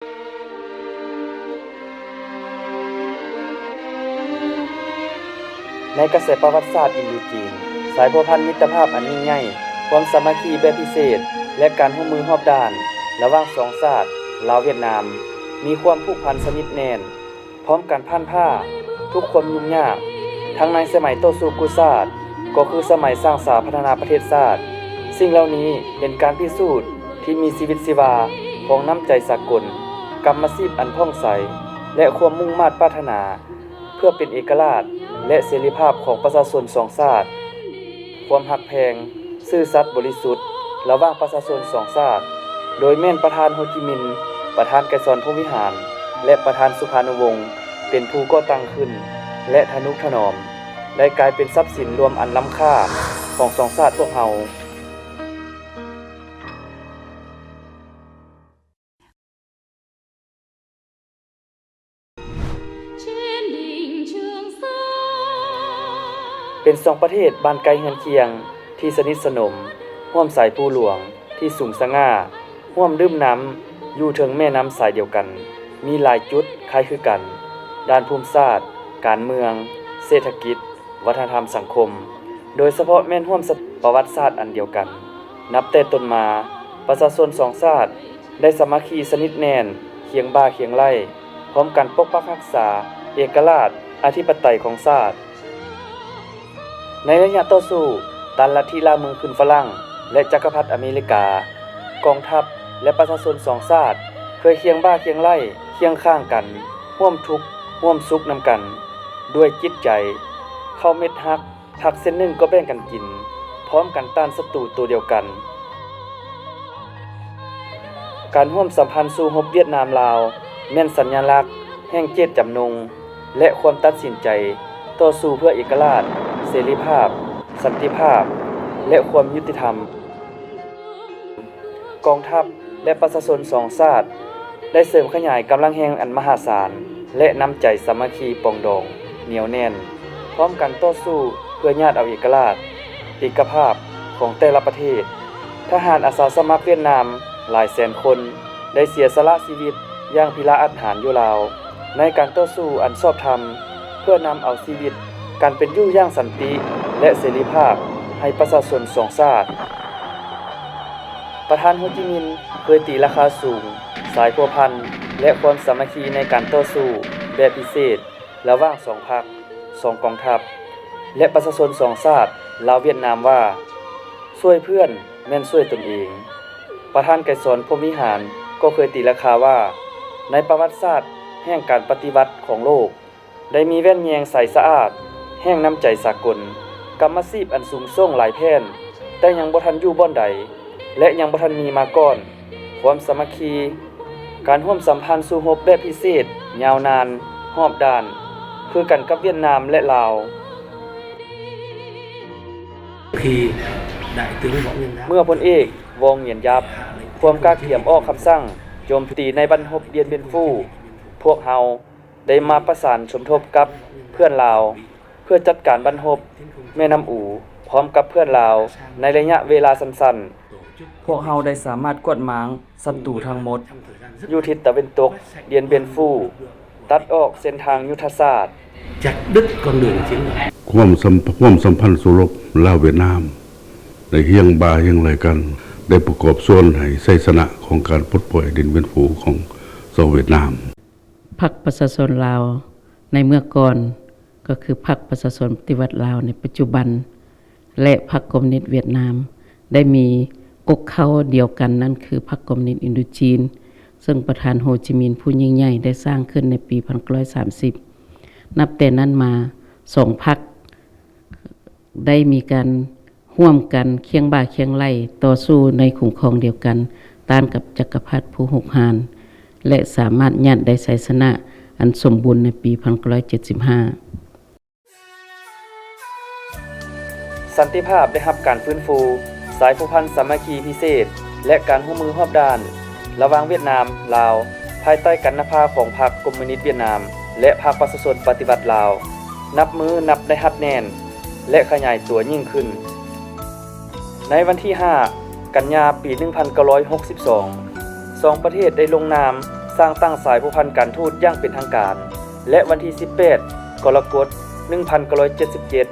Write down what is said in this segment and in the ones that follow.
ໃນກະແສປະຫວັດສາດອິນໂດຈີນ, ສາຍພົວພັນມິດຕະພາບອັນຍິ່ງໃຫຍ່, ຄວາມສາມັກຄີແບບພິເສດ ແລະ ການຮ່ວມມືຮອບດ້ານລະຫວ່າງສອງຊາດ ລາວ-ຫວຽດນາມ ມີຄວາມຜູກພັນສະໜິດແໜ້ນ. ພ້ອມກັນຜ່ານຜ່າທຸກຄວາມຫຍຸ້ງຍາກ, ທັງໃນສະໄໝຕໍ່ສູ້ກູ້ຊາດ ກໍຄືສະໄໝສ້າງສາພັດທະນາປະເທດຊາດ. ສິ່ງເຫຼົ່ານີ້ເປັນການພິສູດທີ່ມີຊີວິດຊີວາຂອງນ້ຳໃຈສາກົນ, ກຳມະຊີບອັນຜ່ອງໃສ ແລະ ຄວາມມຸ່ງມາດປາດຖະໜາເພື່ອເປັນເອກະລາດ ແລະ ເສລີພາບຂອງປະຊາຊົນສອງຊາດ. ຄວາມຮັກແພງ, ຊື່ສັດບໍລິສຸດ ລະຫວ່າງປະຊາຊົນສອງຊາດ, ໂດຍແມ່ນປະທານໂຮຈິມິນ, ປະທານໄກສອນ ພົມວິຫານ ແລະ ປະທານສຸພານຸວົງ ເປັນຜູ້ກໍ່ຕັ້ງຂຶ້ນ ແລະ ທະນຸຖະໜອມ, ໄດ້ກາຍເປັນຊັບສິນລວມອັນລ້ຳຄ່າຂອງສອງຊາດພວກເຮົາ. ເປັນສອງປະເທດບ້ານໃກ້ເຮືອນຄຽງທີ່ສະໜິດສະໜົມ, ຮ່ວມສາຍພູຫຼວງທີ່ສູງສະຫງ່າ, ຮ່ວມດື່ມນ້ຳຢູ່ເທິງແມ່ນ້ຳສາຍດຽວກັນ, ມີຫຼາຍຈຸດຄ້າຍຄືກັນ ດ້ານພູມສາດ, ການເມືອງ, ເສດຖະກິດ, ວັດທະນະທຳສັງຄົມ, ໂດຍສະເພາະແມ່ນຮ່ວມສະ ປະຫວັດສາດອັນດຽວກັນ. ນັບແຕ່ຕົ້ນມາ, ປະຊາຊົນສອງຊາດໄດ້ສາມັກຄີສະໜິດແໜ້ນ, ຄຽງບ່າຄຽງໄຫຼ່, ພ້ອມກັນປົກປັກຮັກສາເອກະລາດ, ອະທິປະໄຕຂອງຊາດ. ໃນໄລຍະຕໍ່ສູ້ຕ້ານລັດທິລ່າເມືອງຂຶ້ນຝຣັ່ງ ແລະ ຈັກກະພັດອາເມລິກາ, ກອງທັບ ແລະ ປະຊາຊົນສອງຊາດເຄີຍຄຽງບ່າຄຽງໄຫຼ່, ຄຽງຂ້າງກັນ, ຮ່ວມທຸກຮ່ວມສຸກນຳກັນ, ດ້ວຍຈິດໃຈເຂົ້າເມັດຮັກ, ຜັກເສັ້ນໜຶ່ງກໍແບ່ງກັນກິນ, ພ້ອມກັນຕ້ານສັດຕູໂຕດຽວກັນ. ການຮ່ວມສຳພັນສູ້ຮົບຫວຽດນາມ-ລາວ ແມ່ນສັນຍະລັກແຫ່ງເຈດຈຳນົງ ແລະ ຄວາມຕັດສິນໃຈຕໍ່ສູ້ເພື່ອເອກະລາດ, ເສລີພາບ, ສັນຕິພາບ ແລະ ຄວາມຍຸຕິທຳ. ກອງທັບ ແລະ ປະຊາຊົນສອງຊາດ ໄດ້ເສີມຂະຫຍາຍກຳລັງແຮງອັນມະຫາສານ ແລະ ນ້ຳໃຈສາມັກຄີປອງດອງໜຽວແໜ້ນ, ພ້ອມກັນຕໍ່ສູ້ເພື່ອຍາດເອົາເອກະລາດ, ເອກະພາບຂອງແຕ່ລະປະເທດ. ທະຫານອາສາສະໝັກຫວຽດນາມຫຼາຍແສນຄົນ ໄດ້ເສຍສະຫຼະຊີວິດຢ່າງພິລະອັດຫານຢູ່ລາວ ໃນການຕໍ່ສູ້ອັນຊອບທຳ ເພື່ອນຳເອົາຊີວິດການເປັນຢູ່ຢ່າງສັນຕິ ແລະ ເສລີພາບໃຫ້ປະຊາຊົນສອງຊາດ. ປະທານໂຮຈິມິນເຄີຍຕີລາຄາສູງສາຍພົວພັນ ແລະ ຄວາມສາມັກຄີໃນການຕໍ່ສູ້ແບບພິເສດລະຫວ່າງສອງພັກ, ສອງກອງທັບ ແລະ ປະຊາຊົນສອງຊາດ ລາວ-ຫວຽດນາມ ວ່າ ຊ່ວຍເພື່ອນແມ່ນຊ່ວຍຕົນເອງ. ປະທານໄກສອນ ພົມວິຫານ ກໍເຄີຍຕີລາຄາວ່າ ໃນປະຫວັດສາດແຫ່ງການປະຕິວັດຂອງໂລກ, ໄດ້ມີແວ່ນແຍງໃສສະອາດແຫ່ງນ້ຳໃຈສາກົນ, ກຳມະຊີບອັນສູງສົ່ງຫຼາຍແຜ່ນ, ແຕ່ຍັງບໍ່ທັນຢູ່ບ່ອນໃດ ແລະ ຍັງບໍ່ທັນມີມາກ່ອນ. ຄວາມສາມັກຄີ, ການຮ່ວມສຳພັນສູ້ຮົບແບບພິເສດ, ຍາວນານ, ຮອບດ້ານ, ຄືກັນກັບຫວຽດນາມ ແລະ ລາວ. ເມື່ອພົນເອກ ວອງ ຫງຽນຢັບ ພວມກາກຽມອອກຄຳສັ່ງໂຈມຕີໃນບັ້ນຮົບດຽນບຽນຟູ, ພວກເຮົາ ໄດ້ມາປະສານສົມທົບກັບເພື່ອນລາວ ເພື່ອຈັດການບັ້ນຮົບແມ່ນ້ຳອູ ພ້ອມກັບເພື່ອນລາວ ໃນໄລຍະເວລາສັ້ນໆ. ພວກເຮົາໄດ້ສາມາດກວາດມ້າງສັດຕູທັງໝົດຢູ່ທິດຕາເວັນຕົກດຽນບຽນຟູ, ຕັດອອກເສັ້ນທາງຍຸດທະສາດ. ຄວາມສຳ ຄວາມສຳພັນສູ້ຮົບລາວ-ຫວຽດນາມ ໄດ້ຮຽງບ່າຮຽງໄຫຼ່ກັນ, ໄດ້ປະກອບສ່ວນໃຫ້ໄຊຊະນະຂອງການປົດປ່ອຍດິນບຽນຟູຂອງຊາວຫວຽດນາມ. ພັກປະຊາຊົນລາວໃນເມື່ອກ່ອນ ກໍຄືພັກປະຊາຊົນປະຕິວັດລາວໃນປັດຈຸບັນ ແລະ ພັກຄອມມູນິດຫວຽດນາມ ໄດ້ມີກົກເຄົ້າດຽວກັນ, ນັ້ນຄືພັກຄອມມູນິດອິນໂດຈີນ ເຊິ່ງປະທານໂຮຈິມິນຜູ້ຍິ່ງໃຫຍ່ໄດ້ສ້າງຂຶ້ນໃນປີພັນເກົ້າຮ້ອຍສາມສິບ. ນັບແຕ່ນັ້ນມາ, ສອງພັກ ໄດ້ມີການຮ່ວມກັນຄຽງບ່າຄຽງໄຫຼ່ຕໍ່ສູ້ໃນຄຸ້ມຄອງດຽວກັນ ຕ້ານກັບຈັກກະພັດຜູ້ຮຸກຮານ ແລະ ສາມາດຍາດໄດ້ໄຊຊະນະອັນສົມບູນໃນປີພັນເກົ້າຮ້ອຍເຈັດສິບຫ້າ. ສັນຕິພາບໄດ້ຮັບການຟື້ນຟູ, ສາຍພົວພັນສາມັກຄີພິເສດ ແລະ ການຮ່ວມມືຮອບດ້ານ ລະຫວ່າງຫວຽດນາມ ລາວ ພາຍໃຕ້ການນຳພາຂອງພັກຄອມມູນິດຫວຽດນາມ ແລະ ພັກປະຊາຊົນປະຕິວັດລາວ ນັບມື້ນັບໄດ້ຮັດແໜ້ນ ແລະ ຂະຫຍາຍຕົວຍິ່ງຂຶ້ນ. ໃນວັນທີຫ້າ ກັນຍາ ປີໜຶ່ງພັນເກົ້າຮ້ອຍຫົກສິບສອງ ສອງປະເທດໄດ້ລົງນາມ ສ້າງຕັ້ງສາຍພົວພັນການທູດຢ່າງເປັນທາງການ ແລະ ວັນທີສິບແປດ ກໍລະກົດ ໜຶ່ງພັນເກົ້າຮ້ອຍເຈັດສິບເຈັດ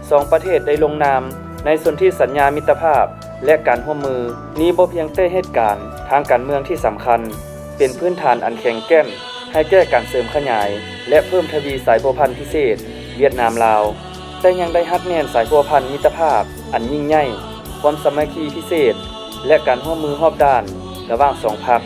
ສອງປະເທດໄດ້ລົງນາມໃນສົນທິສັນຍາມິດຕະພາບ ແລະ ການຮ່ວມມື. ນີ້ບໍ່ພຽງແຕ່ເຫດການທາງການເມືອງທີ່ສຳຄັນ, ເປັນພື້ນຖານອັນແຂງແກ່ນໃຫ້ແກ່ການເສີມຂະຫຍາຍ ແລະ ເພີ່ມທະວີສາຍພົວພັນພິເສດຫວຽດນາມ-ລາວ, ແຕ່ຍັງໄດ້ຮັດແໜ້ນສາຍພົວພັນມິດຕະພາບອັນຍິ່ງໃຫຍ່, ຄວາມສາມັກຄີພິເສດ ແລະ ການຮ່ວມມືຮອບດ້ານລະຫວ່າງສອງພັກ,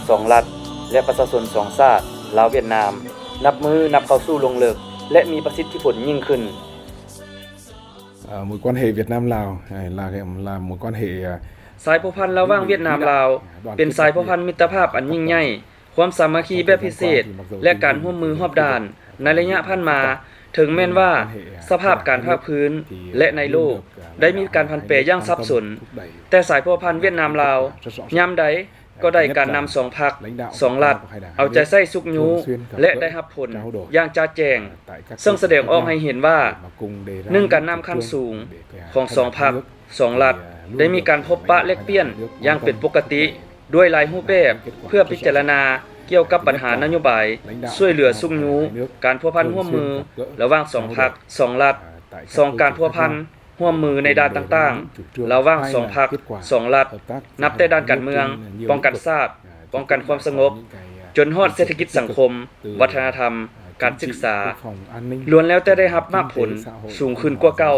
ສອງລັດ ແລະ ປະຊາຊົນສອງຊາດ ລາວ-ຫວຽດນາມ ນັບມື້ນັບເຂົ້າສູ່ລົງເລິກ ແລະ ມີປະສິດທິຜົນຍິ່ງຂຶ້ນ. Ờ, mối quan hệ Việt Nam Lào, hay là, là mối quan hệ, à, ສາຍພົວພັນລະຫວ່າງຫວຽດນາມ-ລາວ ເປັນສາຍພົວພັນມິດຕະພາບອັນຍິ່ງໃຫຍ່, ຄວາມສາມັກຄີແບບພິເສດ ແລະ ການຮ່ວມມືຮອບດ້ານ. ໃນໄລຍະຜ່ານມາ, ເຖິງແມ່ນວ່າສະພາບການພາກພື້ນ ແລະ ໃນໂລກໄດ້ມີການຜັນແປຢ່າງສັບສົນ, ແຕ່ສາຍພົວພັນຫວຽດນາມ-ລາວ ຍາມໃດ ກໍໄດ້ການນຳສອງພັກ, ສອງລັດ ເອົາໃຈໃສ່ຊຸກຍູ້ ແລະ ໄດ້ຮັບຜົນຢ່າງຈະແຈ້ງ, ເຊິ່ງສະແດງອອກໃຫ້ເຫັນວ່າ ໜຶ່ງ ການນຳຂັ້ນສູງຂອງສອງພັກ, ສອງລັດ ໄດ້ມີການພົບປະແລກປ່ຽນຢ່າງເປັນປົກກະຕິ ດ້ວຍຫຼາຍຮູບແບບ ເພື່ອພິຈາລະນາກ່ຽວກັບບັນຫານະໂຍບາຍ, ຊ່ວຍເຫຼືອຊຸກຍູ້, ການພົວພັນຮ່ວມມືລະຫວ່າງສອງພັກ, ສອງລັດ, ສອງ ການພົວພັນ ຮ່ວມມືໃນດ້ານຕ່າງໆ ລະຫວ່າງສອງພັກ, ສອງລັດ, ນັບແຕ່ດ້ານການເມືອງ, ປ້ອງກັນຊາດ, ປ້ອງກັນຄວາມສະຫງົບ, ຈົນຮອດເສດຖະກິດສັງຄົມ, ວັດທະນະທຳ, ການສຶກສາ, ລ້ວນແລ້ວແຕ່ໄດ້ຮັບໝາກຜົນສູງຂຶ້ນກວ່າເກົ່າ.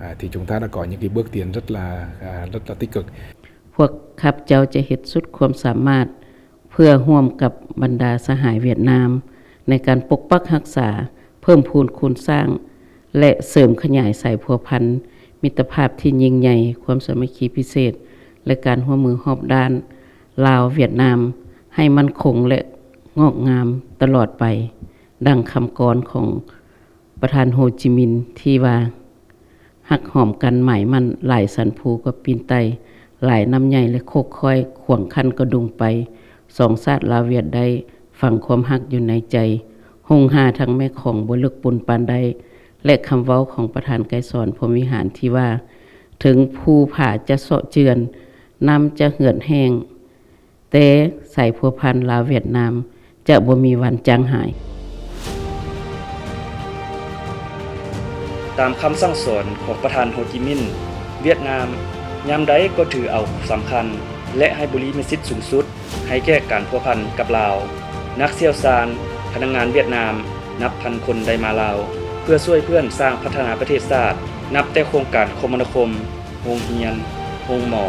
À, thì chúng ta đã có những cái bước tiến rất là, à, rất là tích cực. ພວກຂ້າພະເຈົ້າຈະເຮັດສຸດຄວາມສາມາດ ເພື່ອຮ່ວມກັບບັນດາສະຫາຍຫວຽດນາມ ໃນການປົກປັກຮັກສາ, ເພີ່ມພູນຄູນສ້າງ ແລະ ເສີມຂະຫຍາຍສາຍພົວພັນມິດຕະພາບທີ່ຍິ່ງໃຫຍ່, ຄວາມສາມັກຄີພິເສດ ແລະ ການຮ່ວມມືຮອບດ້ານລາວ-ຫວຽດນາມ ໃຫ້ໝັ້ນຄົງ ແລະ ງອກງາມຕະຫຼອດໄປ, ດັ່ງຄຳກອນຂອງປະທານໂຮຈິມິນ ທີ່ວ່າ ຮັກຫອມກັນໝາຍໝັ້ນ ຫຼາຍສັນພູກໍປີນໄຕ່, ຫຼາຍນ້ຳໃຫຍ່ ແລະ ໂຄກຄ້ອຍ ຂວາງຂັ້ນກໍດຸງໄປ, ສອງຊາດລາວ-ຫວຽດ ໄດ້ຝັງຄວາມຮັກຢູ່ໃນໃຈ, ຫົ່ງຫາທັງແມ່ຂອງບໍ່ເລິກປົນປານໃດ ແລະ ຄຳເວົ້າຂອງປະທານໄກສອນ ພົມວິຫານ ທີ່ວ່າ ເຖິງພູຜາຈະເຊາະເຈື່ອນ, ນ້ຳຈະເຫືອດແຫ້ງ, ແຕ່ສາຍພົວພັນລາວຫວຽດນາມຈະບໍ່ມີວັນຈາງຫາຍ. ຕາມຄຳສັ່ງສອນຂອງປະທານໂຮຈິມິນ, ຫວຽດນາມຍາມໃດກໍຖືເອົາສຳຄັນ ແລະ ໃຫ້ບໍລິມະສິດສູງສຸດໃຫ້ແກ່ການພົວພັນກັບລາວ. ນັກຊ່ຽວຊານ, ພະນັກງານຫວຽດນາມນັບພັນຄົນໄດ້ມາລາວ ເພື່ອຊ່ວຍເພື່ອນສ້າງພັດທະນາປະເທດຊາດ, ນັບແຕ່ໂຄງການຄົມມະນາຄົມ, ໂຮງຮຽນ, ໂຮງໝໍ,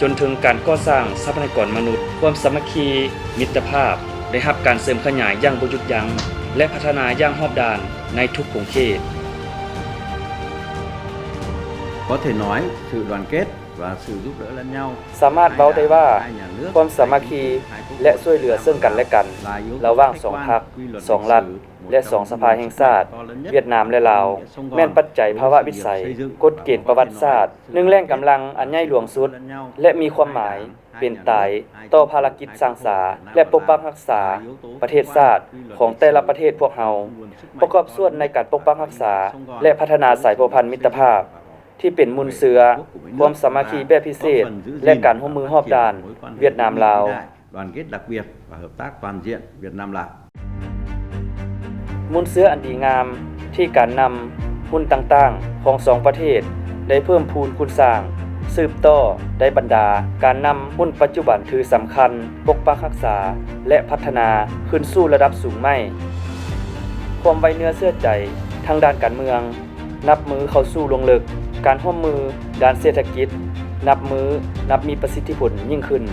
ຈົນເຖິງການກໍ່ສ້າງຊັບພະຍາກອນມະນຸດ. ຄວາມສາມັກຄີ, ມິດຕະພາບ ໄດ້ຮັບການເສີມຂະຫຍາຍຢ່າງບໍ່ຢຸດຢັ້ງ ແລະ ພັດທະນາຢ່າງຮອບດ້ານໃນທຸກຂົງເຂດ. Có thể nói, sự đoàn kết và sự giúp đỡ lẫn nhau ສາມາດເວົ້າໄດ້ວ່າ ຄວາມສາມັກຄີ ແລະ ຊ່ວຍເຫຼືອເຊິ່ງກັນແລະກັນ ລະຫວ່າງສອງພັກ, ສອງລັດ ແລະ ສອງສະພາແຫ່ງຊາດ ຫວຽດນາມ ແລະ ລາວ ແມ່ນປັດໄຈພາວະວິໄສ, ກົດເກນປະຫວັດສາດ, ໜຶ່ງແຫຼ່ງກຳລັງອັນໃຫຍ່ຫຼວງສຸດ ແລະ ມີຄວາມໝາຍເປັນຕາຍຕໍ່ພາລະກິດສ້າງສາ ແລະ ປົກປັກຮັກສາປະເທດຊາດຂອງແຕ່ລະປະເທດພວກເຮົາ, ປະກອບສ່ວນໃນການປົກປັກຮັກສາ ແລະ ພັດທະນາສາຍພົວພັນມິດຕະພາບ ທີ່ເປັນມູນເຊື້ອຄວາມສາມັກຄີແບບພິເສດ ແລະ ການຮ່ວມມືຮອບດ້ານຫວຽດນາມ-ລາວ. Đoàn kết đặc biệt và hợp tác toàn diện Việt Nam Lào. ມູນເຊື້ອອັນດີງາມທີ່ການນຳຮຸ່ນຕ່າງໆຂອງສອງປະເທດໄດ້ເພີ່ມພູນຄູນສ້າງ, ສືບຕໍ່ໄດ້ບັນດາການນຳຮຸ່ນປັດຈຸບັນຖືສຳຄັນປົກປັກຮັກສາ ແລະ ພັດທະນາຂຶ້ນສູ່ລະດັບສູງໃໝ່. ຄວາມໄວ້ເນື້ອເຊື່ອໃຈທາງດ້ານການເມືອງ ນັບມື້ເຂົ້າສູ່ລົງເລິກ, ການຮ່ວມມືດ້ານເສດຖະກິດ ນັບມື້ນັບມີປະສິດທິຜົນຍິ່ງຂຶ້ນ,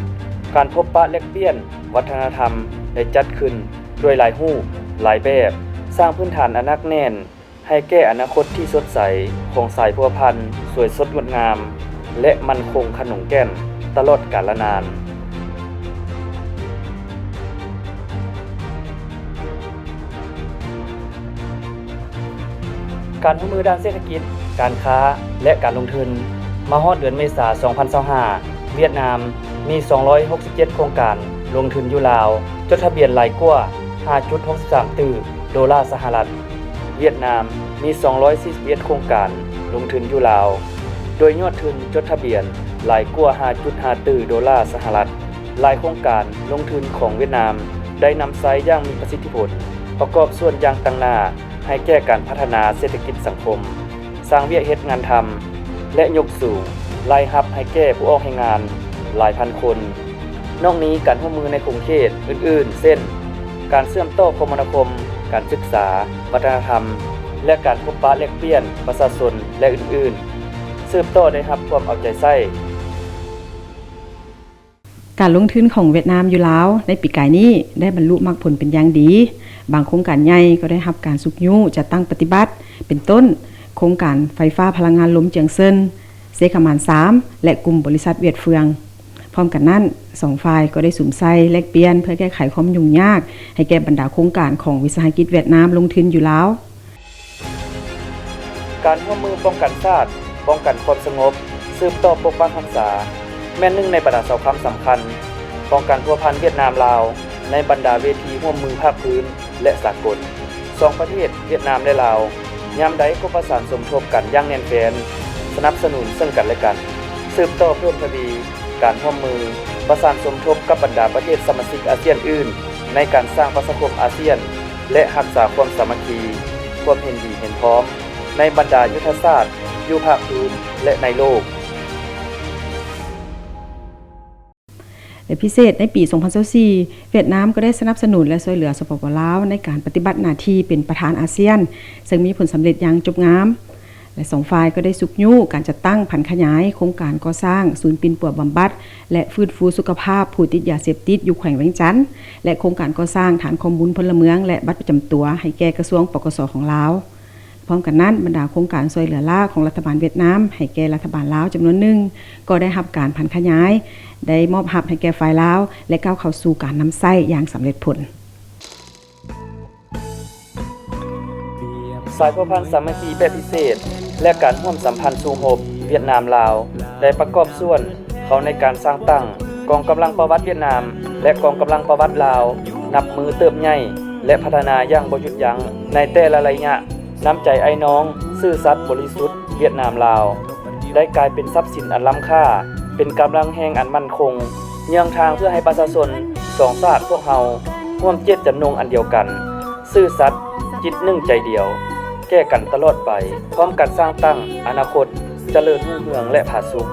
ການພົບປະແລກປ່ຽນວັດທະນະທຳໄດ້ຈັດຂຶ້ນດ້ວຍຫຼາຍຮູບ, ຫຼາຍແບບ, ສ້າງພື້ນຖານອັນໜັກແໜ້ນໃຫ້ແກ່ອະນາຄົດທີ່ສົດໃສຂອງສາຍພົວພັນສວຍສົດງົດງາມ ແລະ ໝັ້ນຄົງຂະໜົງແກ່ນຕະຫຼອດການລະນານ. ການຮ່ວມມືດ້ານເສດຖະກິດ, ການຄ້າ ແລະ ການລົງທຶນ, ມາຮອດເດືອນເມສາ ສອງພັນຊາວຫ້າ ຫວຽດນາມມີ ສອງຮ້ອຍຫົກສິບເຈັດ ໂຄງການລົງທຶນຢູ່ລາວ, ຈົດທະບຽນຫຼາຍກວ່າ ຫ້າຈຸດຫົກສິບສາມ ຕື້ໂດລາສະຫະລັດ. ຫວຽດນາມມີ ສອງຮ້ອຍສີ່ສິບເອັດ ໂຄງການລົງທຶນຢູ່ລາວ, ໂດຍຍອດທຶນຈົດທະບຽນຫຼາຍກວ່າ ຫ້າຈຸດຫ້າ ຕື້ໂດລາສະຫະລັດ. ຫຼາຍໂຄງການລົງທຶນຂອງຫວຽດນາມ ໄດ້ນຳໃຊ້ຢ່າງມີປະສິດທິຜົນ, ປະກອບສ່ວນຢ່າງຕັ້ງໜ້າໃຫ້ແກ່ການພັດທະນາເສດຖະກິດສັງຄົມ, ສ້າງວຽກເຮັດງານທຳ ແລະ ຍົກສູງລາຍຮັບໃຫ້ແກ່ຜູ້ອອກແຮງງານຫຼາຍພັນຄົນ. ນອກນີ້, ການຮ່ວມມືໃນຂົງເຂດອື່ນໆ ເຊັ່ນ ການເຊື່ອມຕໍ່ຄົມມະນາຄົມ, ການສຶກສາ, ວັດທະນະທຳ ແລະ ການພົບປະແລກປ່ຽນປະຊາຊົນ ແລະ ອື່ນໆ ສືບຕໍ່ໄດ້ຮັບຄວາມເອົາໃຈໃສ່. ການລົງທຶນຂອງຫວຽດນາມຢູ່ລາວໃນປີກາຍນີ້ໄດ້ບັນລຸໝາກຜົນເປັນຢ່າງດີ. ບາງໂຄງການໃຫຍ່ກໍໄດ້ຮັບການຊຸກຍູ້ຈັດຕັ້ງປະຕິບັດ, ເປັນຕົ້ນ ໂຄງການໄຟຟ້າພະລັງງານລົມຈຽງເຊິນ, ເຊຂະໝານສາມ ແລະ ກຸ່ມບໍລິສັດຫວຽດເຟືອງ. ພ້ອມກັນນັ້ນ, ສອງຝ່າຍກໍໄດ້ສຸມໃສ່ແລກປ່ຽນເພື່ອແກ້ໄຂຄວາມຫຍຸ້ງຍາກໃຫ້ແກ່ບັນດາໂຄງການຂອງວິສາຫະກິດຫວຽດນາມລົງທຶນຢູ່ລາວ. ການຮ່ວມມືປ້ອງກັນຊາດ, ປ້ອງກັນຄວາມສະຫງົບ, ສືບຕໍ່ປົກປັກຮັກສາ ແມ່ນໜຶ່ງໃນບັນດາເສົາຄ້ຳສຳຄັນຂອງການພົວພັນຫວຽດນາມ-ລາວໃນບັນດາເວທີຮ່ວມມືພາກພື້ນ ແລະ ສາກົນ. ສອງປະເທດຫວຽດນາມ ແລະ ລາວ ຍາມໃດກໍປະສານສົມທົບກັນຢ່າງແໜ້ນແຟ້ນ, ສະໜັບສະໜູນເຊິ່ງກັນ ແລະ ກັນ, ສືບຕໍ່ເພີ່ມທະວີການຮ່ວມມື, ປະສານສົມທົບກັບບັນດາປະເທດສະມາຊິກອາຊຽນອື່ນ ໃນການສ້າງປະຊາຄົມອາຊຽນ ແລະ ຮັກສາຄວາມສາມັກຄີ, ຄວາມເຫັນດີເຫັນພ້ອມໃນບັນດາຍຸດທະສາດຢູ່ພາກພື້ນ ແລະ ໃນໂລກ. ແລະ ພິເສດໃນປີສອງພັນຊາວສີ່ ຫວຽດນາມກໍໄດ້ສະໜັບສະໜູນ ແລະ ຊ່ວຍເຫຼືອ ສປປ ລາວ ໃນການປະຕິບັດໜ້າທີ່ເປັນປະທານອາຊຽນ ເຊິ່ງມີຜົນສຳເລັດຢ່າງຈົບງາມ ແລະ ສອງຝ່າຍກໍໄດ້ຊຸກຍູ້ການຈັດຕັ້ງຜັນຂະຫຍາຍໂຄງການກໍ່ສ້າງສູນປິ່ນປົວບຳບັດ ແລະ ຟື້ນຟູສຸຂະພາບຜູ້ຕິດຢາເສບຕິດຢູ່ແຂວງວຽງຈັນ ແລະ ໂຄງການກໍ່ສ້າງຖານຂໍ້ມູນພົນລະເມືອງ ແລະ ບັດປະຈຳຕົວໃຫ້ແກ່ກະຊວງ ປກສ ຂອງລາວ. ພ້ອມກັນນັ້ນ, ບັນດາໂຄງການຊ່ວຍເຫຼືອລ້າຂອງລັດຖະບານຫວຽດນາມໃຫ້ແກ່ລັດຖະບານລາວຈຳນວນໜຶ່ງ ກໍໄດ້ຮັບການຜັນຂະຫຍາຍ, ໄດ້ມອບຮັບໃຫ້ແກ່ຝ່າຍລາວ ແລະ ກ້າວເຂົ້າສູ່ການນຳໃຊ້ຢ່າງສຳເລັດຜົນ. ສາຍພົວພັນສາມັກຄີແບບພິເສດ ແລະ ການຮ່ວມສຳພັນສູ້ຮົບຫວຽດນາມ-ລາວ ໄດ້ປະກອບສ່ວນເຂົ້າໃນການສ້າງຕັ້ງກອງກຳລັງປະຫວັດຫວຽດນາມ ແລະ ກອງກຳລັງປະຫວັດລາວ ນັບມື້ເຕີບໃຫຍ່ ແລະ ພັດທະນາຢ່າງບໍ່ຢຸດຢັ້ງໃນແຕ່ລະໄລຍະ. ນ້ຳໃຈອ້າຍນ້ອງຊື່ສັດບໍລິສຸດຫວຽດນາມ-ລາວ ໄດ້ກາຍເປັນຊັບສິນອັນລ້ຳຄ່າ, ເປັນກຳລັງແຮງອັນໝັ້ນຄົງ, ເຍືອງທາງເພື່ອໃຫ້ປະຊາຊົນສອງຊາດພວກເຮົາຮ່ວມເຈດຈຳນົງອັນດຽວກັນ, ຊື່ສັດ, ຈິດໜຶ່ງໃຈດຽວ, ແກ່ກັນຕະຫຼອດໄປ, ພ້ອມກັນສ້າງຕັ້ງອະນາຄົດຈະເລີນຮຸ່ງເຮືອງ ແລະ ຜາສຸກ.